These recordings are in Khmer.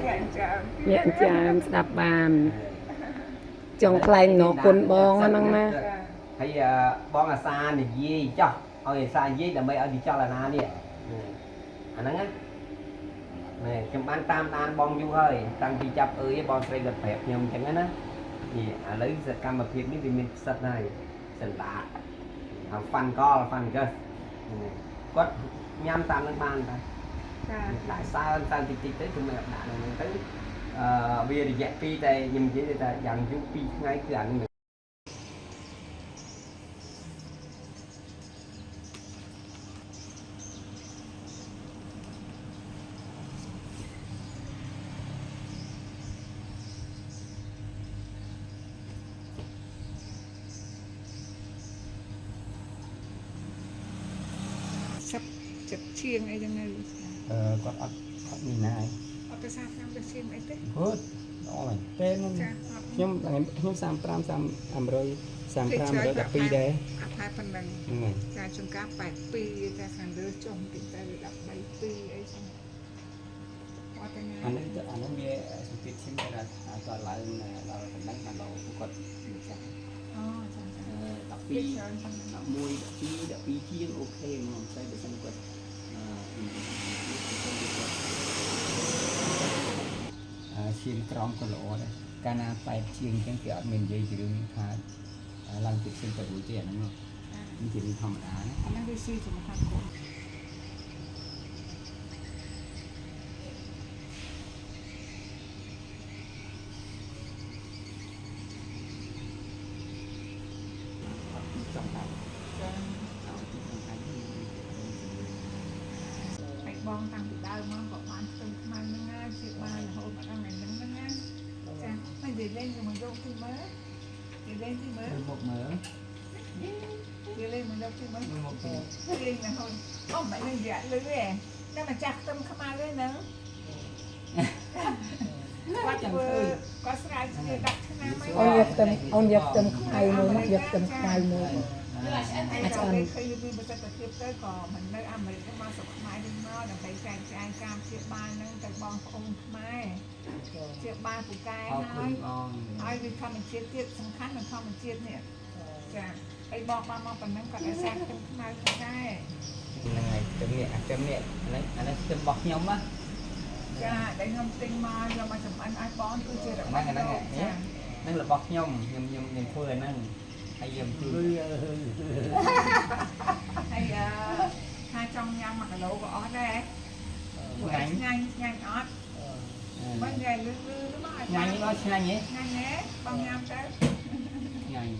ញាក់ចាំ ញាក់ចាមស្ដាប់បានចង់ថ្លែងអំណរគុណបងហ្នឹងណា ហើយបងអាសានិយាយចោះឲ្យអាសានិយាយដើម្បីឲ្យវិចលនានេះអាហ្នឹងណាណែខ្ញុំបានតាមដានបងយូរហើយតាំងពីចាប់អើយបងស្រីគាត់ប្រាប់ខ្ញុំអញ្ចឹងណានេះឥឡូវសកម្មភាពនេះវាមានផ្សិតហើយសន្តាហៅហ្វាន់កលហ្វាន់កឹសគាត់ញ៉ាំតាមនឹងបានតា ចា ដាក់សើនសើនតិចតិចទៅគឺមិនដាក់ក្នុងហ្នឹងទៅអឺវារយៈពីរតែខ្ញុំនិយាយថាយ៉ាងយូរ2ថ្ងៃគឺអានឹង សឹកចិត្តឈៀងអីចឹងទៅ អឺគាត់អត់អត់មានណាឯង អត់ទៅសាឆ្នាំទៅឈៀងអីទេ ហូតល្អមែនទេ ចាអត់ ខ្ញុំខ្ញុំ35 30 135 112ដែរ អត់ថែប៉ុណ្ណឹង ហ្នឹងហើយ ចាចង្ការ82ចាខាងលើចុះបន្តិចទៅ13 2អីចឹងអត់ទេណា អានេះអានោះវាសម្ពាធឈាមគេថាគាត់ឡើងដល់ប៉ុណ្ណឹងបានដល់គាត់ចាស់ អូចាចា 12 11 12 12ជាងអូខេហ្មងតែបើសិនគាត់អឺឈាមក្រមក៏ល្អដែរកាលណាបែបជាងអញ្ចឹងគេអត់មាននិយាយពីរឿងថាឡើងពីឈាមទៅរួចទេអាហ្នឹងនេះជារឿងធម្មតាណា អាហ្នឹងវាស៊ីជាមួយខាងកូន ចង់ថា ចា ចង់ថា ហើយបងតាំងពីដើមមកក៏បានស្ទឹងខ្មៅហ្នឹងណាជាបានរហូតមកដល់ថ្ងៃហ្នឹងហ្នឹងណាចាមិននិយាយលេងជាមួយយកទីមើលនិយាយលេងទីមើល មកមើល និយាយលេងមួយយកទីមើល មើលមកពី លេងរហូតអូមិននឹងនិយាយលឺទេតែម្ចាស់ខ្ទឹមខ្មៅទេហ្នឹងគាត់ធ្វើគាត់ស្រាវជ្រាវដាក់ឆ្នាំអី អូនយកខ្ទឹមអូនយកខ្ទឹមខ្មៅមួយមកយកខ្ទឹមខ្មៅមួយ អាចឆ្អិនឃើញមានប្រសិទ្ធភាពទៅក៏មិននៅអាមេរិកមកស្រុកខ្មែរវិញមកដើម្បីចែកចាយការព្យាបាលហ្នឹងទៅបងប្អូនខ្មែរព្យាបាលពូកែ អរគុ ហើយ ណបង ហើយវាធម្មជាតិទៀតសំខាន់នឹងធម្មជាតិនេះចាហើយបងបានមកប៉ុណ្ណឹងក៏ដោយសារខ្ទឹមខ្មៅផងដែរ ហ្នឹងហើយខ្ទឹមនេះអាខ្ទឹមនេះអានេះអានេះខ្ទឹមរបស់ខ្ញុំណា ចាដែលខ្ញុំទិញមកយកមកចម្អិនឲ្យបងគឺជារបស់ ហ្នឹងហ្នឹង ចា ហ្នឹងរបស់ខ្ញុំខ្ញុំខ្ញុំខ្ញុំធ្វើអាហ្នឹងហើយខ្ញុំជួយ ហើយអឺថាចង់ញ៉ាំ1គីឡូក៏អស់ដែរ ឆ្ងាញ់ ឆ្ងាញ់ឆ្ងាញ់អត់បងនិយាយលឺលឺទៅមក ឆ្ងាញ់នេះមកឆ្ងាញ់ហ៎ ឆ្ងាញ់ហ៎បងញ៉ាំទៅ ឆ្ងាញ់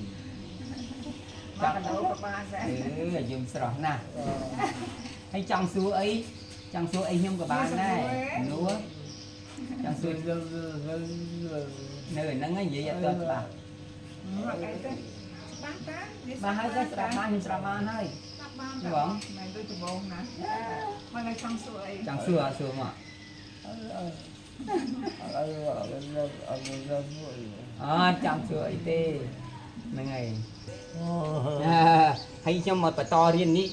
1គីឡូក៏បានដែរ អឺយើងស្រស់ណាស់ហើយចង់សួរអីចង់សួរអីខ្ញុំក៏បានដែរនួចង់សួរនៅហ្នឹងនិយាយអត់ទាន់ច្បាស់ អត់អីទេច្បាស់តា បាទហើយទៅស្រាប់បានខ្ញុំស្រាប់បានហើយ ស្រាប់បានបងមិនដូចដំបងណាមកនៅចង់សួរអី ចង់សួរអត់សួរមកអត់ចង់សួរអីទេហ្នឹងហើយហើយខ្ញុំមកបន្តរៀននេះ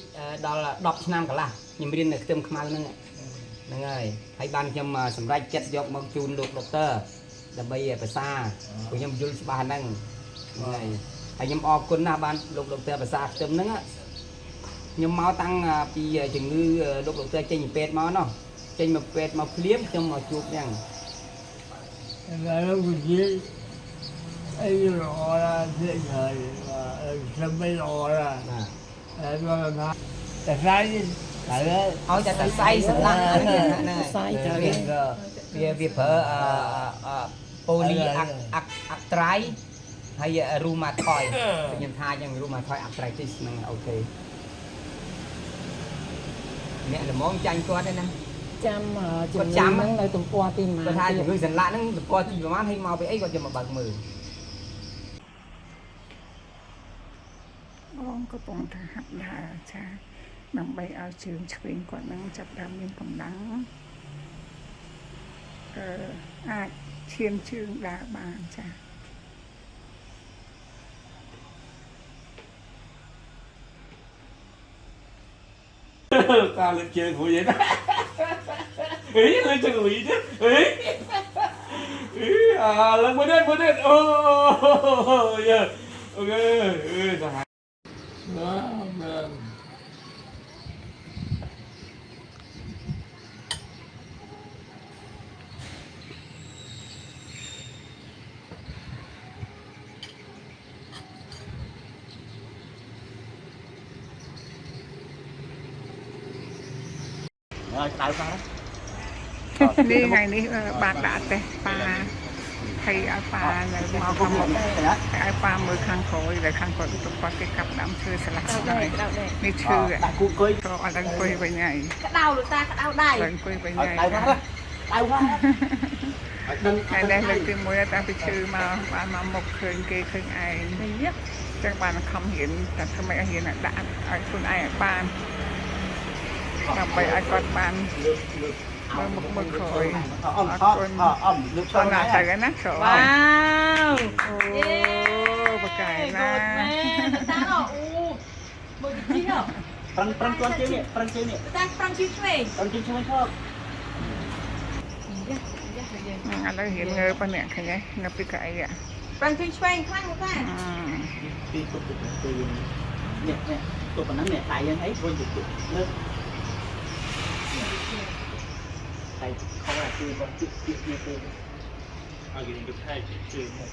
ដល់10ឆ្នាំកន្លះខ្ញុំរៀននៅខ្ទឹមខ្មៅហ្នឹងហ្នឹងហើយហើយបានខ្ញុំសម្រេចចិត្តយកមកជូនលោកដុកទ័រដើម្បីភាសាព្រោះខ្ញុំយល់ច្បាស់ហ្នឹងហ្នឹងហើយហើយខ្ញុំអរគុណណាស់បានលោកដុកទ័រភាសាខ្ទឹមហ្នឹងខ្ញុំមកតាំងពីជំងឺលោកដុកទ័រចេញពីពេទ្យមកណោះចេញមកពេទ្យមកភ្លាមខ្ញុំមកជួបហ្នឹង ឥឡូវវិជាអីល្អណាស់ទៀតហើយសំបីល្អណាស់ បាទ ហើយមកថាតែស្អីហើយ ឲ្យតែតសៃសន្លាក់ហ្នឹងហ្នឹង សៃត្រូវ វាវាប្រើអឺប៉ូលីអាក់អាក់អាក់ត្រៃហើយរូម៉ាថយខ្ញុំថាយ៉ាងរូម៉ាថយអាក់ត្រៃទីសហ្នឹងអូខេអ្នកល្មមចាញ់គាត់ទេណា ចាំជំ គាត់ចាំ ងឺហ្នឹងនៅទំព័រទីម៉ា គាត់ថា ន ជំងឺសន្លាក់ហ្នឹងទំព័រទីប្រហែលហើយមកពីអីគាត់យកមកបើកមើល បងកំពុងតែហាត់ដើរចាដើម្បីឲ្យជើងឆ្វេងគាត់នឹងចាប់ដើមមានកម្លាំងអឺអាចឈានជើងដើរបានចា Ta lên chơi vui vậy đó. Ý lên chơi quỷ chứ. Ý. អាឡើងមួយទៀតមួយទៀតអូយ៉ាអូខេអឺសាហា បាទបាទ ហើយក្តៅខ្លះណា នេះថ្ងៃនេះបានដាក់ទេប៉ាហើយឲ្យប៉ានៅមកខាងមុខឲ្យប៉ាមើលខាងក្រោយដែលខាងក្រោយទៅគាត់គេកាប់ដើមឈើស្លាស់ហើយនេះឈើ ដាក់គូអង្គុយ ក៏អត់ដឹងអង្គុយវិញហើយ ក្តៅលោកតាក្តៅដៃ ដឹងអង្គុយវិញ ឲ្យ ហើយ ក្តៅខ្លះណាក្តៅខ្លះឲ្យដឹង ថ្ងៃនេះលើកទី1តាំងពីឈឺមកបានមកមុខឃើញគេឃើញឯងចឹងបានខំរៀនតែធ្វើម៉េចឲ្យរៀនដាក់ឲ្យខ្លួនឯងឲ្យបានដើម្បីឲ្យគាត់បានមើលមុខមើលក្រោយ អំអំអំលើក តណាទៅណាក្រោយ វ៉ាវ អូបកែណា មែនតាអូមើលជីហ៎ ប្រឹងប្រឹងជន់ជើងនេះប្រឹងជើងនេះ តាប្រឹងជិះឆ្វេង ប្រឹងជើងឆ្វេងឈប់ យ៉ាយ៉ា ឥឡូវរៀនងើបនេះឃើញទេងើបពីកៅអី ប្រឹងជិះឆ្វេងខ្លាំងមកតា ពីទុកទុកទៅនេះនេះទុកប៉ុណ្ណឹងនេះដៃហ្នឹងអីវិញទុកលើកដៃខំអាគឺបោះជិះជិះនេះទេ ឲ្យគេទៅថែជើងមក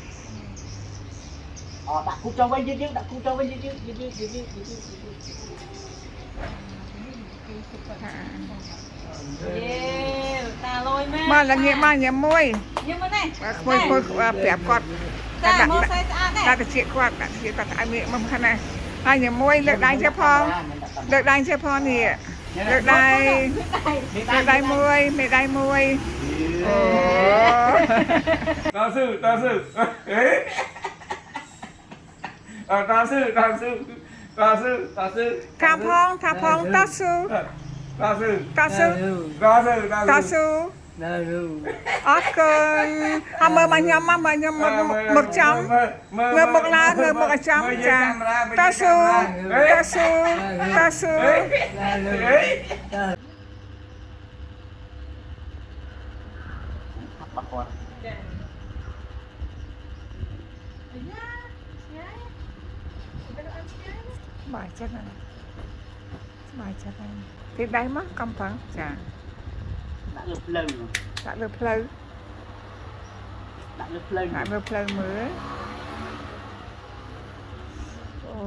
អដាក់គូចង់វិញយឺតយឺតដាក់គូចង់វិញយឺតយឺតយឺតយឺតយឺតយឺតយឺត យេលោកតាលយមែន មកល្ងាចមកញ៉ាំមួយ ញ៉ាំមកនេះ ក្មួយក្មួយប្រាប់គាត់ តាមកស្អីស្អាត ដាក់តិចគាត់ដាក់តិចគាត់ឲ្យងាកមកខាងណាហើយញ៉ាំមួយលើកដៃចេះផងលើកដៃចេះផងនេះលើកដៃលើកដៃមួយមេដៃមួយអូ តាស៊ឺតាស៊ឺអេអតាស៊ឺតាស៊ឺតាស៊ឺតាស៊ឺ ថាផងថាផងតស៊ូ តាស៊ឺ តស៊ូ តាស៊ឺ តស៊ូ ណារូ អរគុណអើមើលមកញ៉ាំមកមកញ៉ាំមកមកចំមើលមុខឡើងមើលមុខឲ្យចំចាតស៊ូតស៊ូតស៊ូ ណារូ អេ បោះគាត់ ចាអាយ៉ាឆ្ងាយទៅអត់ឆ្ងាយ បាយចិត្តណាស់បាយចិត្តណាស់ទីដៃមកកំផឹងចា ដាក់លើផ្លូវ ដាក់លើផ្លូវ ដាក់លើផ្លូវ ដាក់លើផ្លូវមើលអូ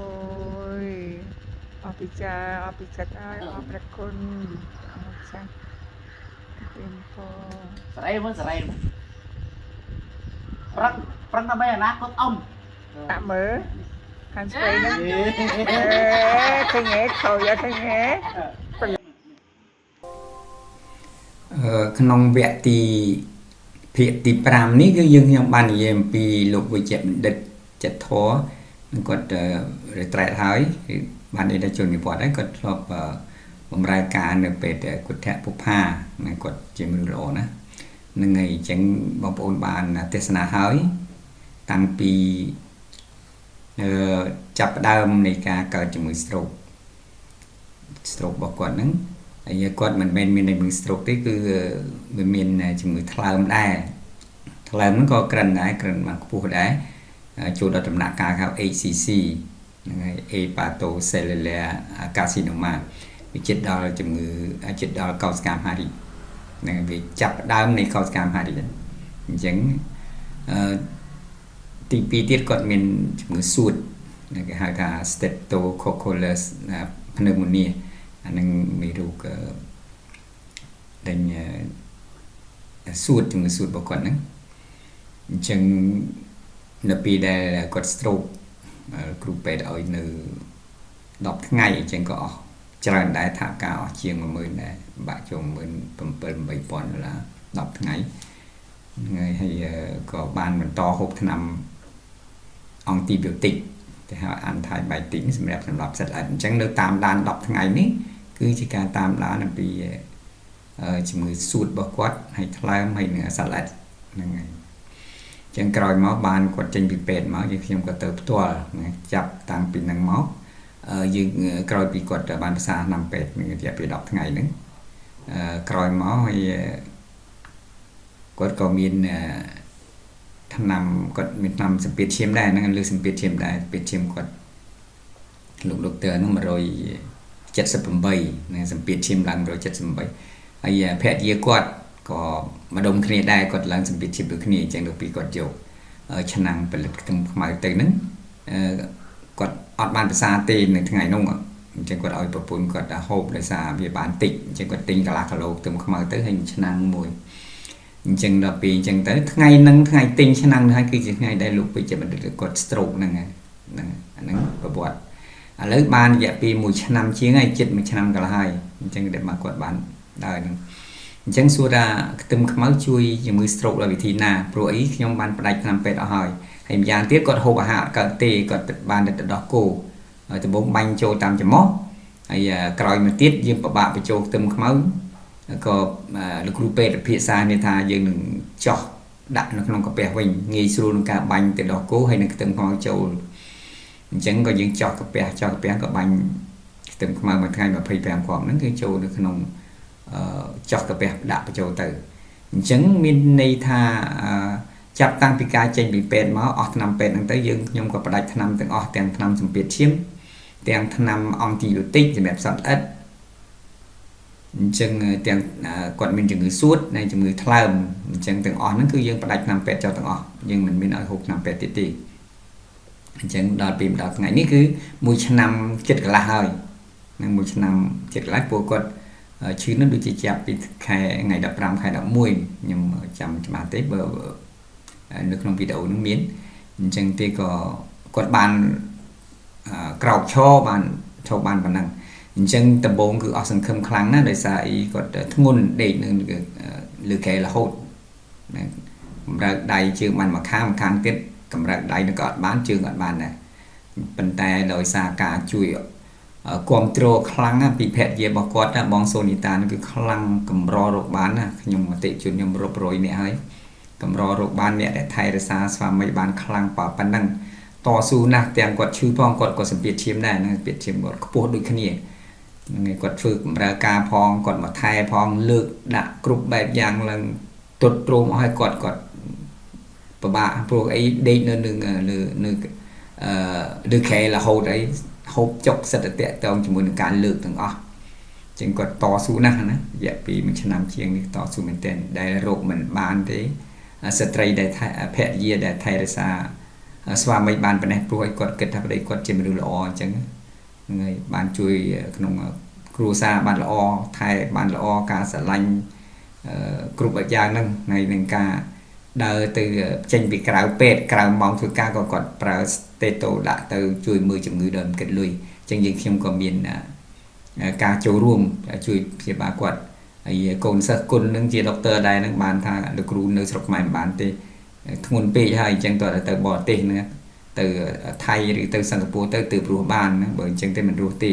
យអរពីចាអរពីចិត្តហើយអរព្រះគុណអរចាស់ទីមពរ សរេមើលសរេប្រឹងប្រឹងដើម្បីអនាគតអ៊ំ ដាក់មើលខាងឆ្វេងហ្នឹងអេឃើញទេខោយកឃើញទេ ក្នុងវគ្គទីភាគទី5នេះគឺយើងខ្ញុំបាននិយាយអំពីលោកវិជ្ជបណ្ឌិតចិត្តធរគាត់ retreat ហើយបាននេះដល់ជននិវត្តន៍ហើយគាត់ធ្លាប់បម្រើការនៅពេទ្យគុទ្ធពុផានឹងគាត់ជាមនុស្សល្អណាស់នឹងហើយអញ្ចឹងបងប្អូនបានទេសនាហើយតាំងពីចាប់ផ្ដើមនៃការកើតជំងឺ stroke stroke របស់គាត់ហ្នឹងហើយគាត់មិនមែនមានតែជំងឺ stroke ទេគឺវាមានជំងឺថ្លើមដែរថ្លើមហ្នឹងក៏ក្រិនដែរក្រិនបានខ្ពស់ដែរចូលដល់ដំណាក់កាលហៅ HCC ហ្នឹងហើយ hepatocellular carcinoma វាជិតដល់ជំងឺជិតដល់កោសិកាមហារីកហ្នឹងវាចាប់ផ្ដើមនៃកោសិកាមហារីកអញ្ចឹងអឺទី2ទៀតគាត់មានជំងឺសួតគេហៅថា Streptococcus pneumonia អានឹងមេរោគដេញសួតជំងឺសួតរបស់គាត់ហ្នឹងអញ្ចឹងនៅពេលដែលគាត់ stroke គ្រូពេទ្យឲ្យនៅ10ថ្ងៃអញ្ចឹងក៏អស់ច្រើនដែរថាការអស់ជាង10000ដែរបាក់ចូល17000 8000ដុល្លារ10ថ្ងៃហ្នឹងហើយក៏បានបន្តហូបថ្នាំអង់ទីប៊ីយោទិកគេហៅ antibiotic សម្រាប់សម្រាប់សត្វល្អិតអញ្ចឹងនៅតាមដាន10ថ្ងៃនេះគឺជាការតាមដានអំពីជំងឺសួតរបស់គាត់ហើយថ្លើមហើយនឹងសត្វល្អិតហ្នឹងហើយអញ្ចឹងក្រោយមកបានគាត់ចេញពីពេទ្យមកយើងខ្ញុំក៏ទៅផ្ទាល់ចាប់តាំងពីហ្នឹងមកយើងក្រោយពីគាត់បានប្រសាឆ្នាំពេទ្យនឹងរយៈពេល10ថ្ងៃហ្នឹងក្រោយមកហើយគាត់ក៏មាន ថ្នាំគាត់មានថ្នាំសម្ពាធឈាមដែរហ្នឹងលើសម្ពាធឈាមដែរសម្ពាធឈាមគាត់លោកដុកទ័រហ្នឹង178នឹងសម្ពាធឈាមឡើង178ហើយភរិយាគាត់ក៏ម្ដុំគ្នាដែរគាត់ឡើងសម្ពាធឈាមដូចគ្នាអញ្ចឹងដល់ពីគាត់យកឆ្នាំងផលិតខ្ទឹមខ្មៅទៅហ្នឹងគាត់អត់បានប្រសាទេនៅថ្ងៃនោះអញ្ចឹងគាត់ឲ្យប្រពន្ធគាត់ហូបដោយសារវាបានតិចអញ្ចឹងគាត់ទិញកន្លះគីឡូខ្ទឹមខ្មៅទៅហើយឆ្នាំងមួយអញ្ចឹងដល់ពេលអញ្ចឹងទៅថ្ងៃហ្នឹងថ្ងៃទិញឆ្នាំងហ្នឹងគឺជាថ្ងៃដែលលោកពេជ្របណ្ឌិតគាត់ stroke ហ្នឹងហ្នឹងអាហ្នឹងប្រវត្តិឥឡូវបានរយៈពេល1ឆ្នាំជាងហើយជិត1ឆ្នាំកន្លះហើយអញ្ចឹងដែលមកគាត់បានដើរហ្នឹងអញ្ចឹងសួរថាខ្ទឹមខ្មៅជួយជំងឺ stroke ដោយវិធីណាព្រោះអីខ្ញុំបានផ្ដាច់ថ្នាំពេទ្យអស់ហើយហើយម្យ៉ាងទៀតគាត់ហូបអាហារអត់កើតទេគាត់បានតែទៅដោះគោហើយដំបូងបាញ់ចូលតាមច្រមុះហើយក្រោយមកទៀតយើងពិបាកបញ្ចូលខ្ទឹមខ្មៅក៏លោកគ្រូពេទ្យពិភាក្សានេះថាយើងនឹងចោះដាក់នៅក្នុងកាពះវិញងាយស្រួលក្នុងការបាញ់ទៅដោះគោហើយនឹងខ្ទឹមខ្មៅចូលអញ្ចឹងក៏យើងចោះកាពះចោះកាពះក៏បាញ់ខ្ទឹមខ្មៅមួយថ្ងៃ25គ្រាប់ហ្នឹងគឺចូលនៅក្នុងចោះកាពះដាក់បញ្ចូលទៅអញ្ចឹងមានន័យថាចាប់តាំងពីការចេញពីពេទ្យមកអស់ថ្នាំពេទ្យហ្នឹងទៅយើងខ្ញុំក៏ផ្ដាច់ថ្នាំទាំងអស់ទាំងថ្នាំសម្ពាធឈាមទាំងថ្នាំអង់ទីប៊ីយោទិកសម្រាប់សត្វល្អិតអញ្ចឹងទាំងគាត់មានជំងឺសួតនិងជំងឺថ្លើមអញ្ចឹងទាំងអស់ហ្នឹងគឺយើងផ្ដាច់ថ្នាំពេទ្យចោលទាំងអស់យើងមិនមានឲ្យហូបថ្នាំពេទ្យទៀតទេអញ្ចឹងដល់ពេលដល់ថ្ងៃនេះគឺ1ឆ្នាំជិតកន្លះហើយនឹង1ឆ្នាំជិតកន្លះពួកគាត់ឈឺនឹងដូចជាចាប់ពីខែថ្ងៃ15ខែ11ខ្ញុំចាំច្បាស់ទេបើនៅក្នុងវីដេអូនឹងមានអញ្ចឹងទេក៏គាត់បានក្រោកឈរបានឈរបានប៉ុណ្ណឹងអញ្ចឹងដំបូងគឺអស់សង្ឃឹមខ្លាំងណាស់ដោយសារអីគាត់ធ្ងន់ដេកនឹងលើកែរហូតណាកម្រើកដៃជើងបានមួយខាងមួយខាងទៀតកម្រើកដៃនឹងក៏អត់បានជើងអត់បានដែរប៉ុន្តែដោយសារការជួយគ្រប់គ្រងខ្លាំងណាស់ពីភរិយារបស់គាត់ណាបងសូនីតាគឺខ្លាំងកម្ររកបានណាខ្ញុំមតិជនខ្ញុំរាប់រយនាក់ហើយកម្ររកបានអ្នកដែលថែរក្សាស្វាមីបានខ្លាំងប៉ុណ្ណឹងតស៊ូណាស់ទាំងគាត់ឈឺផងគាត់ក៏សម្ពាធឈាមដែរណាសម្ពាធឈាមគាត់ខ្ពស់ដូចគ្នាហ្នឹងគាត់ធ្វើកម្រើការផងគាត់មកថែផងលើកដាក់គ្រប់បែបយ៉ាងឡើងទុតទ្រោមឲ្យគាត់គាត់ពិបាកព្រោះអីដេកនៅនឹងលើនៅលើខែរហូតអីហូបចុកសិតតតតងជាមួយនឹងការលើកទាំងអស់ចឹងគាត់តស៊ូណាស់ណារយៈពេល1ឆ្នាំជាងនេះតស៊ូមែនទែនដែលរោគមិនបានទេស្ត្រីដែលភរិយាដែលថែរក្សាស្វាមីបានប៉ុណ្ណេះព្រោះឲ្យគាត់គិតថាប្តីគាត់ជាមនុស្សល្អអញ្ចឹងហ្នឹងហើយបានជួយក្នុងគ្រួសារបានល្អថែបានល្អការស្រឡាញ់គ្រប់យ៉ាងហ្នឹងហើយនឹងការដើរទៅចេញពីក្រៅពេទ្យក្រៅម៉ោងធ្វើការក៏គាត់ប្រើស្តេតូដាក់ទៅជួយមើលជំងឺដោយមិនគិតលុយអញ្ចឹងយើងខ្ញុំក៏មានការចូលរួមជួយព្យាបាលគាត់ហើយកូនសិស្សគុណនឹងជាដុកទ័រដែរនឹងបានថាលោកគ្រូនៅស្រុកខ្មែរមិនបានទេធ្ងន់ពេកហើយអញ្ចឹងតើទៅបរទេសហ្នឹងទៅថៃឬទៅសិង្ហបុរីទៅទើបរស់បានណាបើអញ្ចឹងទេមិនរស់ទេ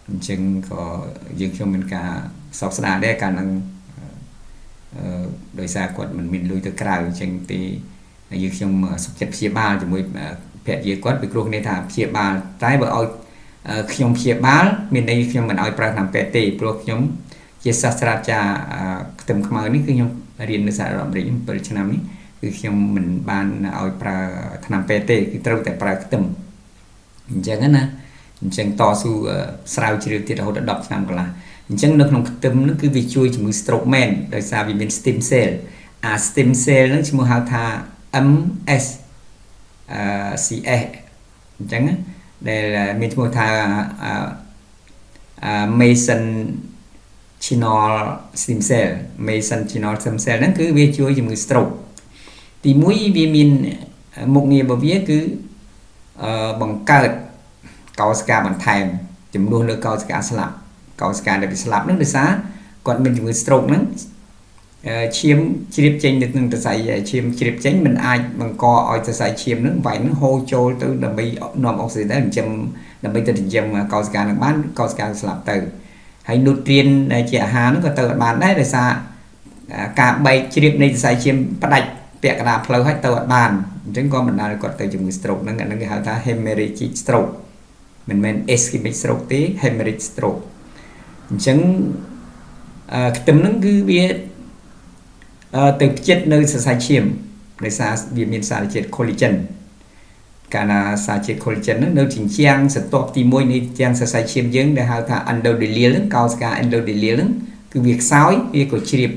អញ្ចឹងក៏យើងខ្ញុំមានការសោកស្ដាយដែរកាលហ្នឹងដោយសារគាត់មិនមានលុយទៅក្រៅអញ្ចឹងទេយើងខ្ញុំសុខចិត្តព្យាបាលជាមួយភរិយាគាត់ពីគ្រោះនេះថាព្យាបាលតែបើឲ្យខ្ញុំព្យាបាលមានន័យខ្ញុំមិនឲ្យប្រើថ្នាំពេទ្យទេព្រោះខ្ញុំជាសាស្ត្រាចារ្យខ្ទឹមខ្មៅនេះគឺខ្ញុំរៀននៅសហរដ្ឋអាមេរិក7ឆ្នាំនេះគឺខ្ញុំមិនបានឲ្យប្រើថ្នាំពេទ្យទេគឺត្រូវតែប្រើខ្ទឹមអញ្ចឹងណាអញ្ចឹងតស៊ូស្រាវជ្រាវទៀតរហូតដល់10ឆ្នាំកន្លះអញ្ចឹងនៅក្នុងខ្ទឹមហ្នឹងគឺវាជួយជំងឺ stroke មែនដោយសារវាមាន stem cell អា stem cell ហ្នឹងឈ្មោះហៅថា MS CS អញ្ចឹងដែលមានឈ្មោះថា mesenchymal stem cell mesenchymal stem cell ហ្នឹងគឺវាជួយជំងឺ stroke ទី1វាមានមុខងាររបស់វាគឺបង្កើតកោសិកាបន្ថែមចំនួនលើកោសិកាស្លាប់កោសិកាដែលវាស្លាប់ហ្នឹងដោយសារគាត់មានជំងឺ stroke ហ្នឹងឈាមជ្រាបចេញទៅនឹងសរសៃឈាមជ្រាបចេញមិនអាចបង្កឲ្យសរសៃឈាមហ្នឹងវ៉ៃហ្នឹងហូរចូលទៅដើម្បីនាំអុកស៊ីសែនចិញ្ចឹមដើម្បីទៅចិញ្ចឹមកោសិកាហ្នឹងបានកោសិកាស្លាប់ទៅហើយនូទ្រៀនដែលជាអាហារហ្នឹងក៏ទៅអត់បានដែរដោយសារការបែកជ្រាបនៃសរសៃឈាមផ្ដាច់ពាក់កណ្ដាលផ្លូវហើយទៅអត់បានអញ្ចឹងក៏បណ្ដាលឲ្យគាត់ទៅជំងឺ stroke ហ្នឹងអាហ្នឹងគេហៅថា hemorrhagic stroke មិនមែន ischemic stroke ទេ hemorrhagic stroke អញ្ចឹងខ្ទឹមហ្នឹងគឺវាទៅផ្ចិតនៅសរសៃឈាម ដោយសារវាមានសារជាតិ collagen កាលណាសារជាតិ collagen ហ្នឹងនៅចិញ្ចាំងសន្ទាប់ទី1នៃជាងសរសៃឈាមយើងដែលហៅថា endothelial ហ្នឹងកោសិកា endothelial ហ្នឹងគឺវាខ្សោយវាក៏ជ្រាប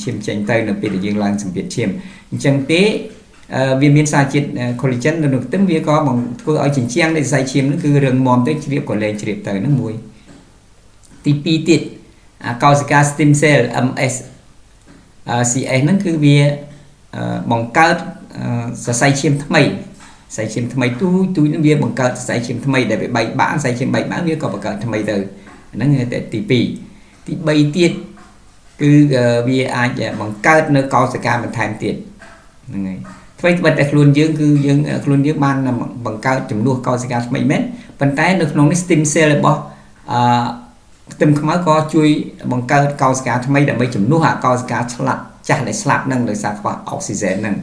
ឈាមចេញទៅនៅពេលដែលយើងឡើងសម្ពាធឈាមអញ្ចឹងទេវាមានសារជាតិ collagen នៅក្នុងខ្ទឹមវាក៏បង្ធ្វើឲ្យចិញ្ចាំងនៃសរសៃឈាមហ្នឹងគឺរឹងមាំទៅជ្រាបក៏លែងជ្រាបទៅហ្នឹងមួយទី2ទៀតអាកោសិកា stem cell MS CS ហ្នឹងគឺវាបង្កើតសរសៃឈាមថ្មីសរសៃឈាមថ្មីទូចទូចហ្នឹងវាបង្កើតសរសៃឈាមថ្មីដែលវាបែកបាក់សរសៃឈាមបែកបាក់វាក៏បង្កើតថ្មីទៅហ្នឹងតែទី2ទី3ទៀតគឺវាអាចបង្កើតនៅកោសិកាបន្ថែមទៀតហ្នឹងហើយអ្វីត្បិតតែខ្លួនយើងគឺយើងខ្លួនយើងបានបង្កើតចំនួនកោសិកាថ្មីមែនប៉ុន្តែនៅក្នុងនេះ stem cell របស់អឺខ្ទឹមខ្មៅក៏ជួយបង្កើតកោសិកាថ្មីដើម្បីជំនួសអាកោសិកាឆ្លាក់ចាស់ដែលស្លាប់ហ្នឹងដោយសារខ្វះអុកស៊ីហ្សែនហ្នឹង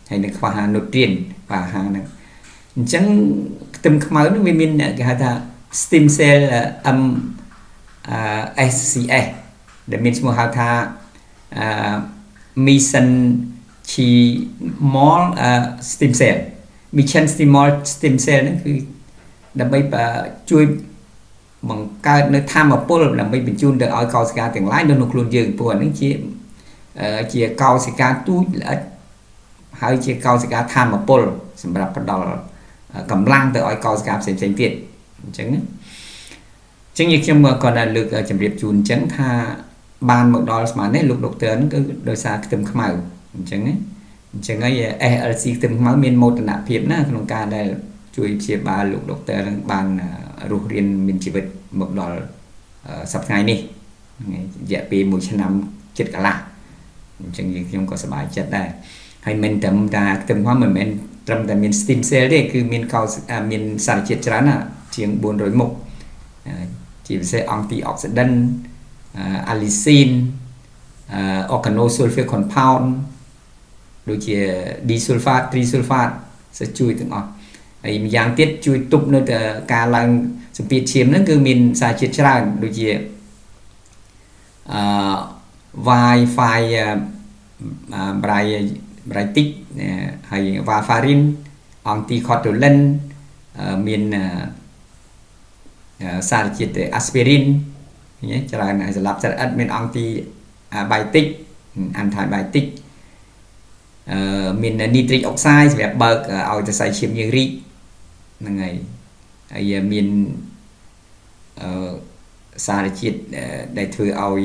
ហើយនឹងខ្វះ nutrient ខ្វះអាហារហ្នឹងអញ្ចឹងខ្ទឹមខ្មៅហ្នឹងវាមានគេហៅថា stem cell M SCS ដែលមានឈ្មោះហៅថា mesenchymal stem cell mesenchymal stem cell ហ្នឹងគឺដើម្បីជួយបង្កើតនៅធម៌ពលដើម្បីបញ្ជូនទៅឲ្យកោសិកាទាំងឡាយនៅក្នុងខ្លួនយើងព្រោះអានេះជាជាកោសិកាទូចល្អិតហើយជាកោសិកាធម៌ពលសម្រាប់ផ្ដល់កម្លាំងទៅឲ្យកោសិកាផ្សេងផ្សេងទៀតអញ្ចឹងអញ្ចឹងខ្ញុំក៏ได้លើកជម្រាបជូនអញ្ចឹងថាបានមកដល់ស្មាននេះលោកដុកទ័រហ្នឹងគឺដោយសារខ្ទឹមខ្មៅអញ្ចឹងអញ្ចឹងហើយ SLC ខ្ទឹមខ្មៅមានមោទនភាពណាក្នុងការដែលជួយព្យាបាលលោកដុកទ័រនឹងបានរស់រានមានជីវិតមកដល់សប្តាហ៍នេះរយៈពេល1ឆ្នាំជិតកន្លះអញ្ចឹងយើងខ្ញុំក៏សប្បាយចិត្តដែរហើយមិនត្រឹមតែខ្ទឹមខ្មៅមិនមែនត្រឹមតែមាន stem cell ទេគឺមានកោមានសារជាតិច្រើនណាជាង400មុខជាពិសេស antioxidant allicin organosulfur compound ដូចជា disulfate trisulfate សជួយទាំងអស់ហើយម្យ៉ាងទៀតជួយទប់នៅការឡើងសម្ពាធឈាមហ្នឹងគឺមានសារជាតិច្រើនដូចជាអឺ Wi-Fi ប្រៃប្រៃតិចហើយ warfarin anticoagulant មានសារជាតិ aspirin ច្រើនហើយសម្រាប់សត្វល្អិតមាន antibiotic antibiotic អឺមាន nitric oxide សម្រាប់បើកឲ្យសរសៃឈាមយើងរីកហ្នឹងហើយហើយមានអឺសារជាតិដែលធ្វើឲ្យ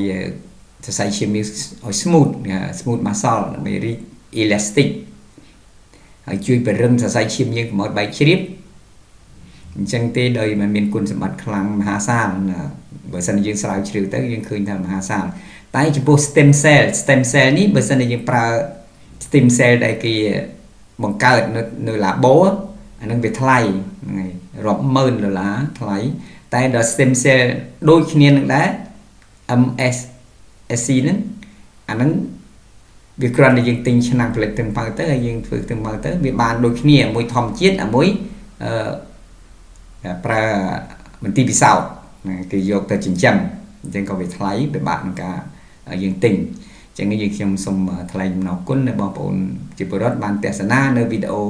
សរសៃឈាមយើងឲ្យ smooth smooth muscle ដើម្បីរីក elastic ហើយជួយពរឹងសរសៃឈាមយើងកុំឲ្យបែកជ្រាបអញ្ចឹងទេដោយมันមានគុណសម្បត្តិខ្លាំងមហាសាលបើសិនយើងស្រាវជ្រាវទៅយើងឃើញថាមហាសាលតែចំពោះ stem cell stem cell នេះបើសិនជាយើងប្រើ stem cell ដែលគេបង្កើតនៅនៅ labo អានឹងវាថ្លៃហ្នឹងហើយរាប់ម៉ឺនដុល្លារថ្លៃតែដល់ stem cell ដូចគ្នានឹងដែរ MS SC ហ្នឹងអាហ្នឹងវាគ្រាន់តែយើងទិញឆ្នាំងផលិតទឹមផៅទៅហើយយើងធ្វើទឹមផៅទៅវាបានដូចគ្នាមួយធម្មជាតិអាមួយអឺប្រើមន្ទីរពិសោធន៍គេយកទៅចិញ្ចឹមអញ្ចឹងក៏វាថ្លៃពិបាកក្នុងការយើងទិញអញ្ចឹងយើងខ្ញុំសូមថ្លែងអំណរគុណដល់បងប្អូនជាពលរដ្ឋបានទស្សនានៅវីដេអូ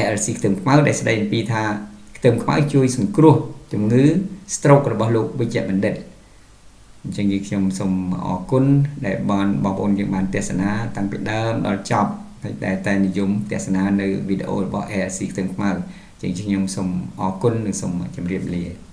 SLC ខ្ទឹមខ្មៅដែលស្ដីអំពីថាខ្ទឹមខ្មៅជួយសង្គ្រោះជំងឺ stroke របស់លោកវិជ្ជបណ្ឌិតអញ្ចឹងយើងខ្ញុំសូមអរគុណដែលបានបងប្អូនយើងបានទស្សនាតាំងពីដើមដល់ចប់ហើយតែតែនិយមទស្សនានៅវីដេអូរបស់ ALC ខ្ទឹមខ្មៅអញ្ចឹងខ្ញុំសូមអរគុណនិងសូមជម្រាបលា។